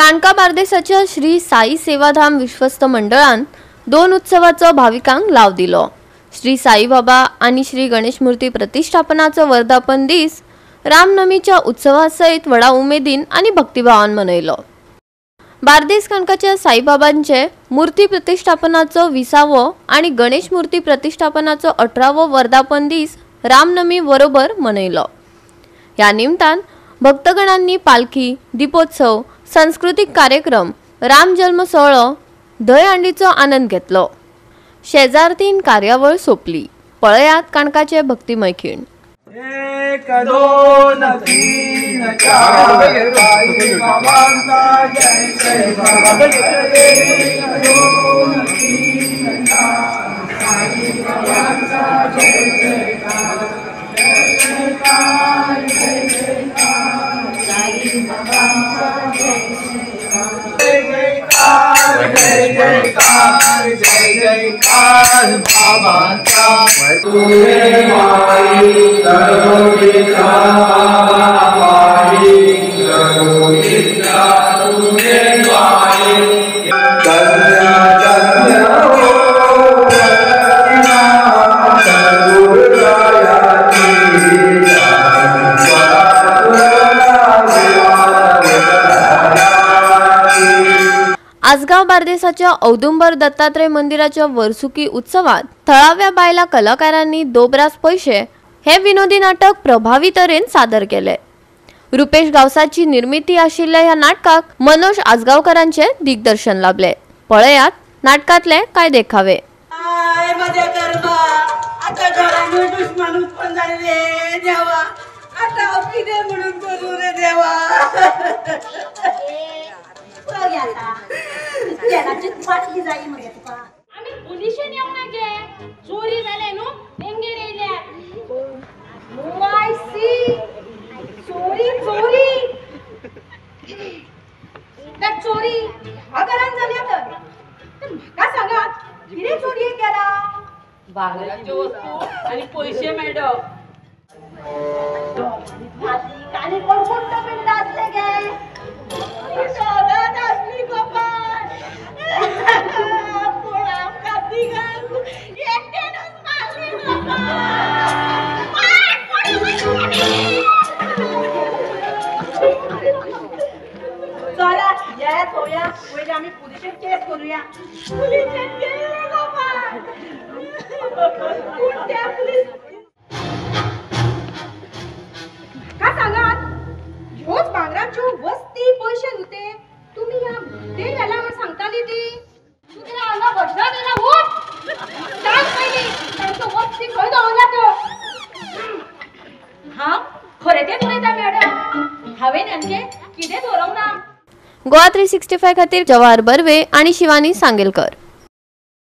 काणका बार्देसाच्या श्री साई सेवाधाम विश्वस्त मंडळान दोन उत्सवाचो भाविकांक लाव दिलो. श्री साईबाबा आनी श्री गणेश मूर्ती प्रतिष्ठापनाचो वर्धापन दीस रामनवमीच्या उत्सवा सयत व्हडा उमेदीन आनी भक्तिभावान मनयलो. बार्देस काणकाच्या साईबाबांचे मूर्ती प्रतिष्ठापनाचो 20वो आनी गणेश मूर्ती प्रतिष्ठापनाचो 18वो वर्धापन दीस रामनवमी बरोबर मनयलो. ह्या निमतान भक्तगणांनी पालखी, दीपोत्सव, सांस्कृतिक कार्यक्रम, रामजन्म सोहळो, दहीहंडीचो आनंद घेतलो. शेजारतीन कार्यावळ सोंपली. पळयात काणकाचे भक्तिमय खीण. 1 2 3 4 साईबाबांचा जय जयकार. 1 2 3 4 साईबाबांचा जय जयकार. जय जयकार जय जयकार साईबाबांचा जय जयकार. जय जयकार जय जयकार बाबांचा. तुझे माई करुणिका बाई करुणिका तुझे माई कन्या कन्या आजगाव बार्देसाच्या औदुंबर दत्तात्रय मंदिराच्या वर्सुकी उत्सवात थळाव्या बायला कलाकारांनी दोबरास पैशे हे विनोदी नाटक प्रभावी तरेन सादर केले. रुपेश गावसाची निर्मिती आशिल्ल्या ह्या नाटकाक मनोज आजगावकरांचे दिग्दर्शन लाभले. पळयात नाटकातले काय देखावे. आमी पुलिशेन येवना गे, चोरी जाले न्हू तेंगेर येयल्या. सी चोरी चोरी तर चोरी ह्या घरान जाल्या तर म्हाका सांगात कितें चोरयेक गेला? भांगराच्यो वस्तू आनी पयशे मॅडम. आनी कोण कोण पिंड आसले गे? असली गोपाल पूण आमकां तिगांक एकट्यानूच मारली चला येयात पळोवया, पयलीं आमी पुलिशेन केस करुया. पुलिशेन गेले गोपाल, पूण त्या पुलीस म्हाका सांगात ह्योच भांगराच्यो वस्ती पयशे न्हू तुमी ह्या ते घाला म्हण सांगताली ती. तूं कितें हांगा बसला जाल्यार उठ, सांग पयलीं तांच्यो वस्ती खंय दवरल्या त्यो. हांव खरें तें उलयता मॅडम, हांवें नेमकें कितें दवरूंक ना. गोवा 365 खातीर जवाहर बर्वे आणि शिवानी सांगेलकर.